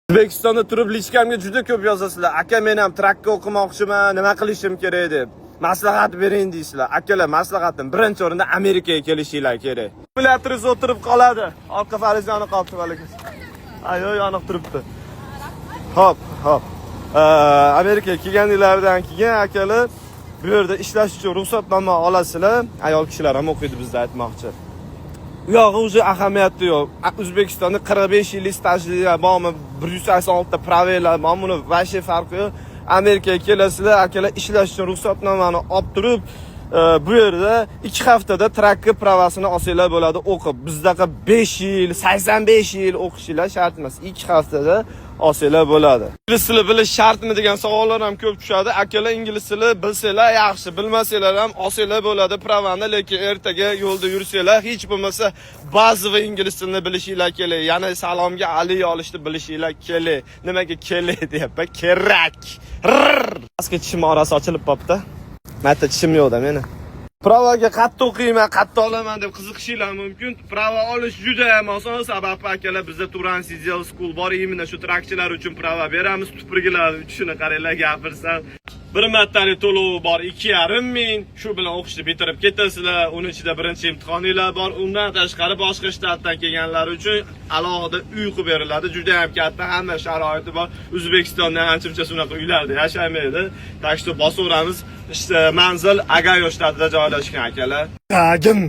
O'zbekistonda turib личка mga juda ko'p yozasizlar. "Aka, men ham truckka o'qimoqchiman, nima qilishim kerak?" deb. "Maslahat bering", deysizlar. Akalar, maslahatim, birinchi o'rinda Amerikaga kelishinglar kerak. Akkumulyatoriz o'tirib qoladi. Orqa faringiz yonib qolibdi, balki. Ayo, yonib turibdi. Hop. Amerikaga kelganinglardan keyin, akalar, bu yerda ishlash uchun ruxsatnoma olasizlar. Ayol kishilar ham o'qiydi bizda, aytmoqchi. U yog'i уже ahamiyati yo'q. O'zbekistonda 45 yillik stajli bormi, 186 ta права lar bormi, buni вообще farqi yo'q. Amerikaga kelasizlar, akalar, ishlash uchun ruxsatnomani olib turib, bu yerda 2 haftada truckni права sini olsanglar bo'ladi o'qib. Bizdaqa 5 yil, 85 yil o'qishinglar shart emas. 2 haftada olsanglar bo'ladi. Ingliz tili bilish shartmi degan savollar ham ko'p tushadi. Akalar, ingliz tili bilsanglar yaxshi, bilmasanglar ham olsanglar bo'ladi права ni, lekin ertaga yo'lda yursanglar, hech bo'lmasa bazaviy ingliz tilini bilishinglar kerak. Ya'ni salomga alik olishni bilishinglar kerak. Nimaga kerak deyapman? Kerak. Rrr. Pastga tishim orasi ochilib qolibdi. Marta tishim yo'qda meni. Права ga qattiq o'qiyman, qattiq olaman deb qiziqishinglar mumkin. Права olish juda ham oson. Sababi, akalar, bizda Turan CDL School bor. Именно shu truckchilar uchun права beramiz. Tupurgilar uchishini qaranglar, gapirsam. Bir martalik to'lovi bor 2,5 ming. Shu bilan o'qishni bitirib ketasizlar. Uni ichida birinchi imtihoninglar bor. Undan tashqari boshqa shtatdan kelganlar uchun alohida uy qilib beriladi. Juda ham katta, hamma sharoiti bor. O'zbekistonda ancha-muncha shunaqa uylarda yashamaydi. Так что bosaveramiz. İşte manzil Ogayo shtatida joylashgan, akalar. Tagim.